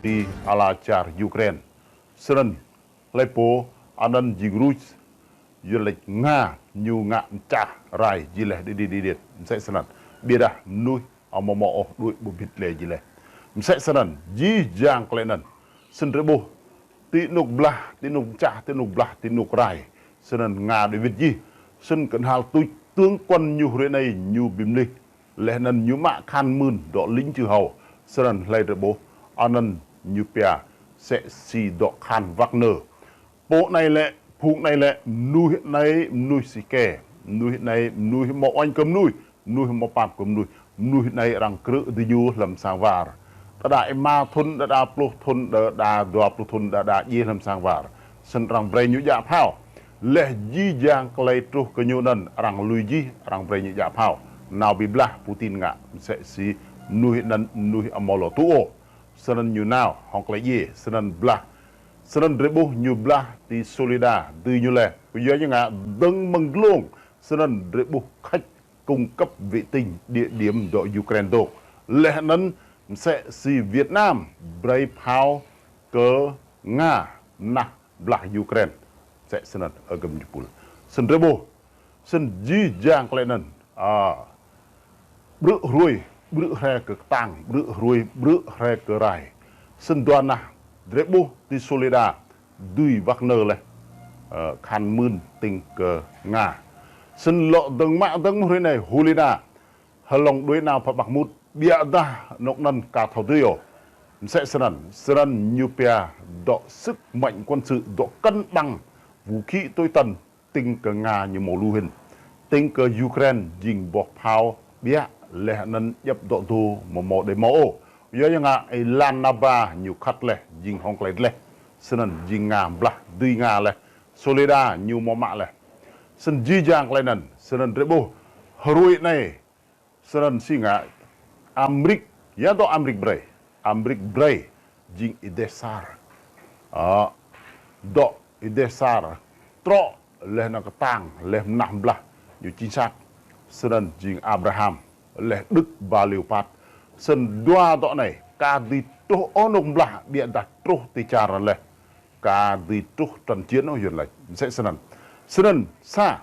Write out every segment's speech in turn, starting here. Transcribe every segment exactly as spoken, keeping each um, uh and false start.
ti ala čar Ukraine. Snăn hlei pô anăn jing Rus, yuăn lač Nga ñu ngă mčah rai jih leh đi đi đi điêt. Msĕ snăn. Ƀiădah mnuih amâo mâo ôh đuĕ ƀu bhĭt leh jih leh. Msĕ snăn, jih jang klei anăn. Snăn drei ƀuh, ti anôk blah, ti anôk mčah, ti anôk blah, ti anôk rai. Snăn Nga đuĕ wĭt jih. Snăn knhal tuč tướng quân ñu hruê anei ñu bi mlih. Leh anăn ñu mă kahan mưn dŏ lính chư hầu. Snăn hlei drei ƀuh, anăn ñu pia msĕ si dŏ kahan Wagner. Pô anei lĕ, phung anei lĕ, mnuih anei, mnuih si kê, mnuih anei, mnuih mâo uêñ kơ mnuih, mnuih mâo pap kơ mnuih, mnuih anei arăng krư̆ diñu hlăm sang war. Đa đa êma thŭn, đa đa pluh thŭn, đa đa dua pluh thŭn, đa đa djiê hlăm sang war. Snăn arăng brei ñu djă phao. Leh jih jang klei truh kơ ñu anăn, arăng lui jih, arăng brei ñu djă phao. Nao bi blah Putin ngă, msĕ si mnuih anăn, mnuih amâo lŏ tŭ ôh. Snăn ñu nao, hŏng klei djiê, snăn blah. Snăn drei ƀuh ñu blah ti Soledar, dưi ñu leh. Kyua ñu ngă dơ̆ng mơ̆ng dlông, snăn drei ƀuh khač cung cấp vệ tinh địa điểm dŏ Ukraine dôk. Leh anăn msĕ si Việt Nam brei phao kơ Nga mnah blah Ukraine. Msĕ snăn ơ găp djuê pul. Snăn drei ƀuh. Snăn jih jang klei anăn. A, ƀrư̆ hruê, ƀrư̆ hriê kơ ktang, ƀrư̆ hruê, ƀrư̆ hriê kơ rai. Snăn dua nah, drei ƀuh ti Soledar, dưi Wagner leh, ơ, kahan mưn tĭng kơ Nga. Snăn lŏ dơ̆ng mă dơ̆ng hruê anei, Soledar, hlŏng đuĕ nao pha Bakhmut, ƀiădah anôk anăn ka thâo dưi ôh. Msĕ snăn, snăn ñu pia dŏ sức mạnh quân sự, dŏ cân bằng vũ khí tối tân, tĭng kơ Nga ñu mâo lu hĭn. Tĭng kơ Ukraine jing boh phao ƀiă leh anăn djăp dŏ dô mâo mâo đei mâo ôh. Yua ya ngă êlan Naba ñu khăt leh jing hŏng klei dleh. Snăn jing Nga blah dưi Nga leh. Soledar ñu mâo mă leh. Snăn jih jang klei anăn, snăn drei ƀuh. Hruê anei, snăn si ngă Amrik, ya dŏ Amrik brei. Amrik brei, jing êdeh asăr. Ơ, dŏ êdeh asăr. Trŏ, leh anăn ktang, leh mnah blah. Ñu chính xác. Snăn jing Abraham, leh Đức ba Leopard. Snăn dua dŏ anei, ka dưi truh ôh anôk blah, ƀiădah truh ti čar anăn leh. Ka dưi truh trăn čiên ôh yuăn lač. Msĕ snăn. Snăn, sa,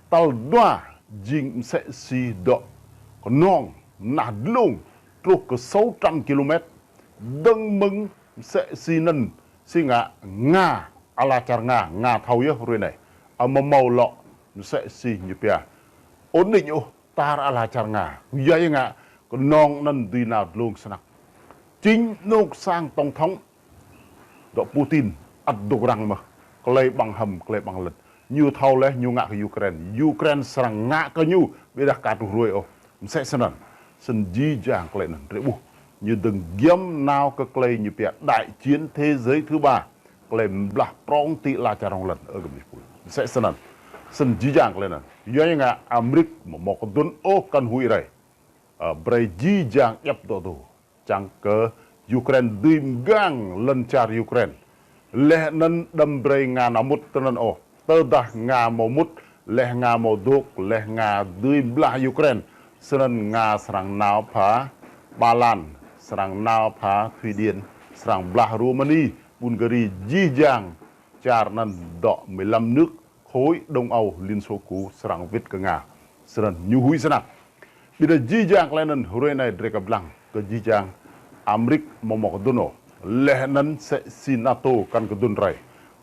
tal dua jing msĕ si dŏ knŏng mnah dlông truh kơ sáu trăm ki-lô-met. Dơ̆ng mơ̆ng msĕ si anăn si ngă Nga, ala čar Nga, Nga thâo yơh hruê anei. Amâo mâo lŏ msĕ si ñu pia ổn định ôh tar ala čar Nga. Yua ya ngă knŏng anăn dưi nao dlông snăk. Chính anôk sang tổng thống dŏ Putin ăt dôk răng mơh. Klei ƀăng hăm, klei ƀăng lăn. Ñu thâo leh, ñu ngă kơ Ukraine. Ukraine srăng ngă kơ ñu, ƀiădah ka truh hruê ôh. Msĕ snăn. Snăn jih jang klei anăn, drei ƀuh. Ñu dơ̆ng giăm nao kơ klei ñu pia đại chiến thế giới thứ ba. Klei blah prŏng ti ala čar rŏng lăn, ơ găp djuê pul. Msĕ snăn. Snăn jih jang klei anăn. Yua ya ngă Amrik amâo mâo kdŭn ôh kăn huĭ rei. Ơ, brei jih jang djăp dŏ dô. Čiăng kơ Ukraine dưi mgang lăn čar Ukraine. Leh anăn đăm brei Nga nao mŭt tinăn ôh. Tơdah Nga mâo mŭt, leh Nga mâo dôk, leh Nga dưi blah Ukraine. Snăn Nga srăng nao pha Ba Lan, srăng nao pha Thụy Điển, srăng blah Rumani, Bulgari, jih jang čar anăn dŏ mười lăm nước khối Đông Âu Liên Xô cũ srăng wĭt kơ Nga. Snăn ñu huĭ snăk. Ƀiădah jih jang klei anăn hruê anei drei kăp dlăng kơ jih jang Amrik amâo mâo kdŭn ôh. Leh anăn msĕ si NATO kăn kdŭn rei.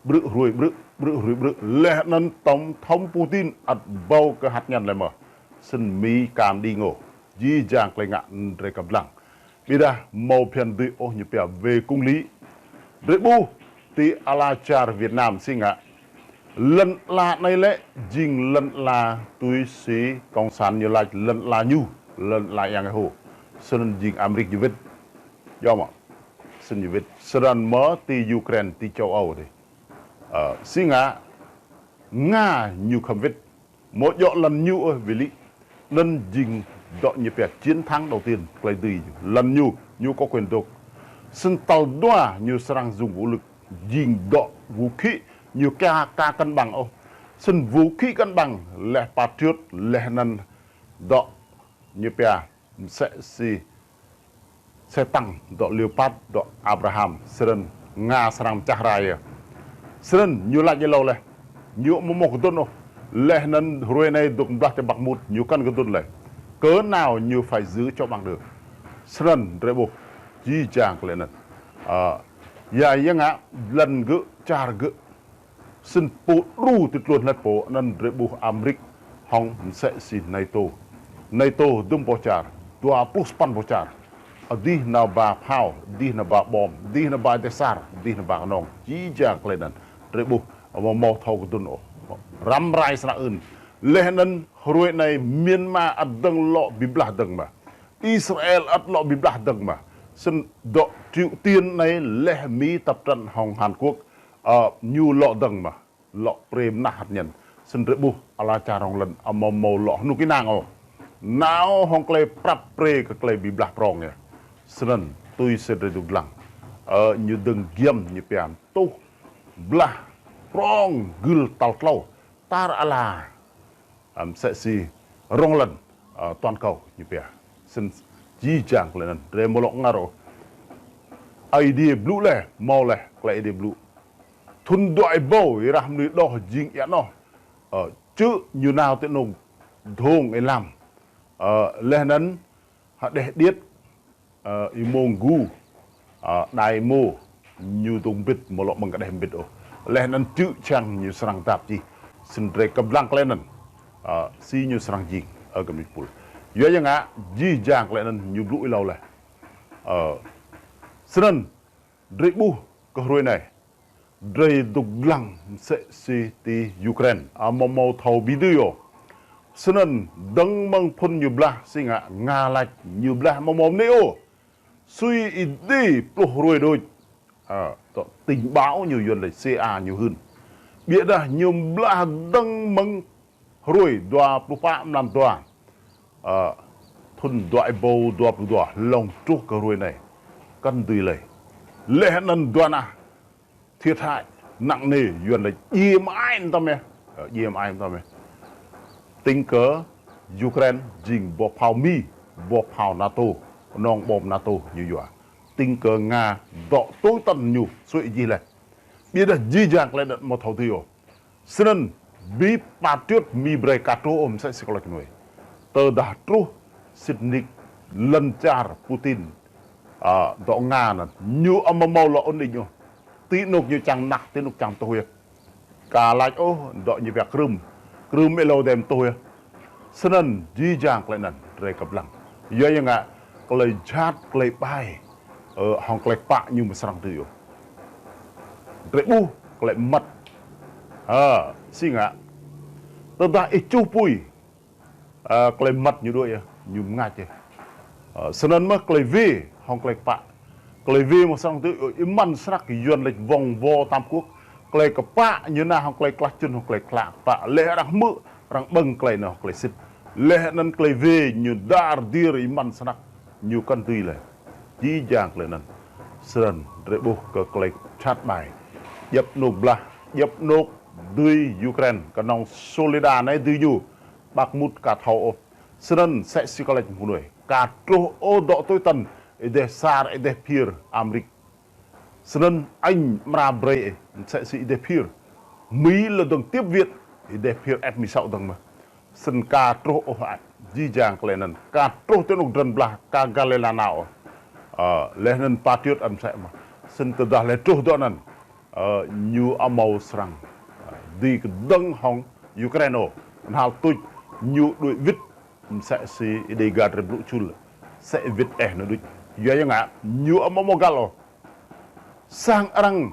Ƀrư̆ hruê ƀrư̆, ƀrư̆ hruê ƀrư̆. Leh anăn tổng thống Putin ăt ƀâo kơ hăt ñăn leh mơh. Snăn Mi ka mđing ôh. Jih jang klei ngă drei kăp dlăng. Ƀiădah mâo bhiăn dưi ôh ñu pia về công lý. Drei ƀuh ti ala čar Việt Nam si ngă. Lăn ala anei lĕ jing lăn ala tui si cộng sản ñu lač lăn ala ñu, lăn ala yang êhô. Snăn jing Amrik ñu wĭt. Djŏ mơh. Snăn ñu wĭt. Snăn mơh ti Ukraine, ti châu Âu dih. Ơ, si ngă Nga ñu khăm wĭt. Mâo djŏ lăn ñu ôh wĭt lĕ. Anăn jing dŏ ñu pia chiến thắng đầu tiên, klei dưi ñu. Lăn ñu, ñu có quyền dôk. Snăn tal dua ñu srăng dùng vũ lực, jing dŏ vũ khí, ñu ka, ka cân bằng ôh. Snăn vũ khí cân bằng, leh Patriot, leh anăn dŏ ñu pia, msĕ si xe tăng, dŏ Leopard, dŏ Abrams, snăn Nga srăng mčah rai yơh. Snăn ñu lač êlâo leh. Ñu amâo mâo kdŭn ôh. Leh anăn hruê anei dôk mblah ti Bakhmut, ñu kăn kdŭn leh. Kơ nao ñu phải giữ cho bằng được. Snăn drei ƀuh, jih jang klei anăn. Ơ, ya, ya ngă, lăn gơ̆, čar gơ̆. Snăn pô đru ti tluôn hlei pô, anăn drei ƀuh Amêrik hŏng msĕ si NATO. NATO dŭm boh čar, dua pluh sa păn boh čar. Adih nao ba phao, adih nao ba bom, adih nao ba êdeh asăr, adih nao ba knŏng. Jih jang klei anăn drei ƀuh, amâo mâo thâo kdŭn ôh. Răm rai snăk ưn. Leh anăn hruê anei Myanmar ăt dơ̆ng lŏ bi blah dơ̆ng mơh. Israel ăt lŏ bi blah dơ̆ng mơh. Snăn dŏ Triều Tiên anei leh Mi tập trận hŏng Hàn Quốc, ơ, ñu lŏ dơ̆ng mơh. Lŏ prê mnah hăt ñen. Snăn drei ƀuh ala čar rŏng lăn amâo mâo lŏ hnŭk ênang ôh. Nao hŏng klei prăp prê kơ klei bi blah prŏng yơh. Snăn tui si drei dôk dlăng, ơ, ñu dơ̆ng giăm ñu pia tuh blah prŏng gưl tal tlâo. Tar ala, ơ, msĕ si rŏng lăn, ơ, toàn cầu ñu pia. Snăn jih jang klei anăn drei amâo lŏ ngă ôh. Aê Diê blŭ leh, mâo leh klei Aê Diê blŭ. Thŭn dua êbâo êrah mnuih đoh jing êa noh. Ơ, čư̆ ñu nao ti anôk Dhông Êlam. Ơ, leh anăn hđeh điêt, ơ, êmông gu, ơ, đai êmô, ñu dôk mbĭt amâo lŏ mơ̆ng kđeh mbĭt ôh. Leh anăn čư̆ čhiăng ñu srăng dap jih. Snăn drei kăp dlăng klei anăn. Ơ, si ñu srăng jing, ơ, kơ mnuih pul. Yua ya ngă, jih jang klei anăn ñu blŭ êlâo leh. Ơ, snăn drei ƀuh kơ hruê anei. Drei dôk dlăng msĕ si ti Ukraine, amâo mâo thâo bi dưi ôh. Snăn dơ̆ng mơ̆ng phŭn ñu blah si ngă Nga lač ñu blah amâo mâo mnêč ôh. Sui êdi pluh hruê đuč. Ơ, tŏ tình báo ñu yuăn lač C I A ñu hưn. Ƀiădah ñu blah dơ̆ng mơ̆ng hruê dua pluh pă mlan dua. Ơ, thŭn dua êbâo dua pluh dua, hlŏng truh kơ hruê anei. Kăn dưi lei. Leh anăn dua nah thiệt hại nặng nề, yuăn lač djiê mơai mtam yơh. Ơ, djiê mơai mtam yơh. Tĭng kơ Ukraine jing boh phao Mi, boh phao NATO, knŏng bom NATO ñu yua. Tĭng kơ Nga dŏ tui tăn ñu, sui jih leh. Ƀiădah jih jang klei anăn amâo thâo dưi ôh. Snăn bi Patriot Mi brei ka truh ôh msĕ si klei knuê. Tơdah truh sĭt nik lăn čar Putin, ơ, dŏ Nga anăn. Ñu amâo mâo lŏ ổn định ôh. Ti anôk ñu čiăng mnah, ti anôk čiăng tuh yơh. Ka lač ôh, dŏ ñu pia Krym. Krym êlâo dê mtuh yơh. Snăn jih jang klei anăn, drei kăp dlăng. Yua ya ngă, klei jhat, klei ƀai, ơ, hŏng klei kpă ñu amâo srăng dưi ôh. Drei ƀuh klei mmăt. Ơ, si ngă. Tơdah ih čuh pui, ơ, klei mmăt ñu đuĕ yơh, ñu mngač yơh. Ơ, snăn mơh klei wê hŏng klei kpă. Klei wê amâo srăng dưi ôh, êmăn snăk yuăn lač vòng vo tam quốc. Klei kpă ñu nao hŏng klei klah čŭn hŏng klei kpă. Leh arăng hmư̆, arăng ƀơ̆ng klei anăn hŏng klei sĭt. Leh anăn klei wê ñu dar dir êmăn snăk. Ñu kăn dưi leh. Jih jang klei anăn. Snăn, drei ƀuh kơ klei jhat ƀai. Djăp anôk blah, djăp anôk dưi Ukraine, knŏng Soledar anei dưi ñu, Bakhmut ka thâo ôh. Snăn msĕ si klei mphŭn uê. Ka truh ôh dŏ tui tăn, êdeh asăr, êdeh phiơr Amêrik. Snăn añ mra brei, msĕ si êdeh phiơr. Mi lŏ dơ̆ng tiếp viện, êdeh phiơr F mười sáu dơ̆ng mơh. Snăn ka truh ôh, jih jang klei anăn. Ka truh ti anôk drăn blah, ka Galileo nao ôh. Ơ, leh anăn Patriot ăt msĕ mơh. Snăn tơdah leh truh dŏ anăn, ơ, ñu amâo srăng, ơ, dưi kdơ̆ng hŏng Ukraine ôh. Knhal tuč ñu đuĕ wĭt msĕ si êdei găt drei blŭ čhul. Msĕ wĭt êh anăn đuč. Yua ya ngă, ñu amâo mâo găl ôh. Sang arăng,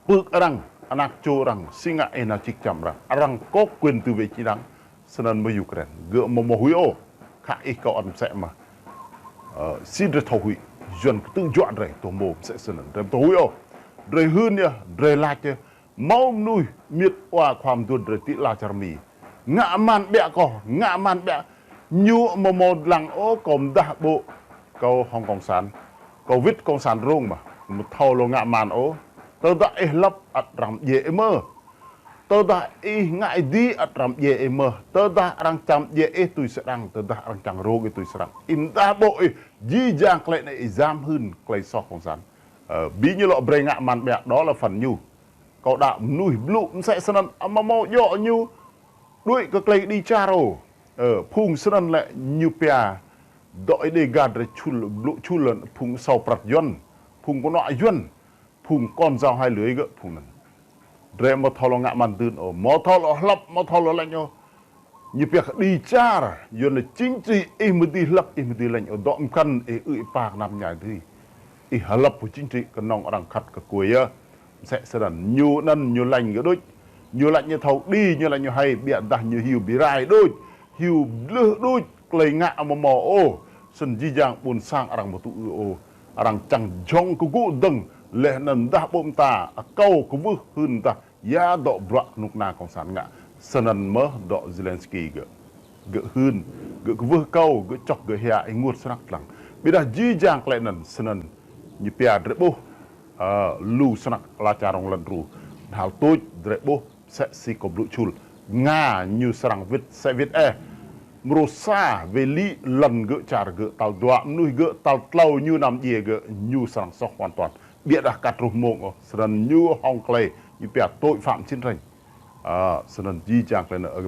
pưk arăng, anak čô arăng, si ngă ih nao čĭk čăm arăng. Arăng có quyền tự vệ chính đáng. Snăn mơh Ukraine. Gơ̆ amâo mâo huĭ ôh. Khă ih kâo ăt msĕ mơh. Ơ, si drei thâo huĭ. Yuăn ktư̆ juă drei, tuh mâo msĕ snăn. Drei amâo thâo huĭ ôh. Drei hưn yơh, drei lač yơh. Mâo mnuih miêt wa khua mduôn drei ti ala čar Mi. Ngă man ƀiă kâo, ngă man ƀiă. Ñu amâo mâo dlăng ôh, kâo mdah ƀô̆. Kâo hŏng cộng sản. Kâo wĭt cộng sản rông mơh. Amâo thâo lŏ ngă man ôh. Tơdah ih hlăp ăt arăng mdjiê ih mơh. Tơdah ih ngă êdi ăt arăng mdjiê ih mơh, tơdah arăng čiăng mdjiê ih tui srăng, tơdah arăng čiăng rông ih tui srăng. Ih mdah ƀô̆ ih, jih jang klei anei ih jam hưn klei soh cộng sản. Ơ, bi ñu lŏ brei ngă man ƀiă đó là phần ñu. Kâo đăo mnuih blŭ msĕ snăn amâo mâo djŏ ñu đuĕ kơ klei kđi čar ôh. Ơ, phung snăn lĕ ñu pia dŏ Êđê Ga drei čhul, blŭ čhul lăn phung asâo prăt Yuăn, phung knuă Yuăn, phung con dao hai lưỡi gơ̆ phung anăn. Drei amâo thâo lŏ ngă man dưn ôh, amâo thâo lŏ hlăp, amâo thâo lŏ lêñ ôh. Ñu pia kđi čar, Yuăn lĕ chính trị, ih mơ̆ dưi hlăp, ih mơ̆ dưi lêñ ôh, dŏ mkăn ih ư̆ ih pă knap mñai dưi. Ih hlăp hŏng chính trị, knŏng arăng khăt kơ kuê yơh. Msĕ snăn, ñu anăn ñu lač gơ̆ đuč. Ñu lač ñu thâo kđi, ñu lač ñu hêñ, ƀiădah ñu hiu bi rai đuč, hiu dlưh đuč, klei ngă amâo mâo ôh. Snăn jih jang ƀuôn sang arăng amâo tŭ ư ôh. Arăng čiăng jhŏng kgŭ dơ̆ng, leh anăn mdah ƀô̆ mta, akâo kwưh hưn mdah, ya dŏ bruă knŭk kna cộng sản ngă. Snăn mơh dŏ Zelensky gơ̆. Gơ̆ hưn, gơ̆ kwưh akâo, gơ̆ čŏk gơ̆ hia ênguôt snăk dlăng. Ƀiădah jih jang klei anăn snăn ñu pia drei ƀuh, ơ, lu snăk ala čar rŏng lăn đru. Knhal tuč drei ƀuh msĕ si kâo blŭ čhul. Nga ñu srăng wĭt, msĕ wĭt êh. Mrô sa wê lĭ lăn gơ̆ čar gơ̆ tal dua mnuih gơ̆ tal tlâo ñu nao mdjiê gơ̆ ñu srăng soh hoàn toàn. Ƀiădah ka truh mmông ôh, snăn ñu hŏng klei ñu pia tội phạm chiến tranh. Ơ, snăn jih jang klei anăn, ơ,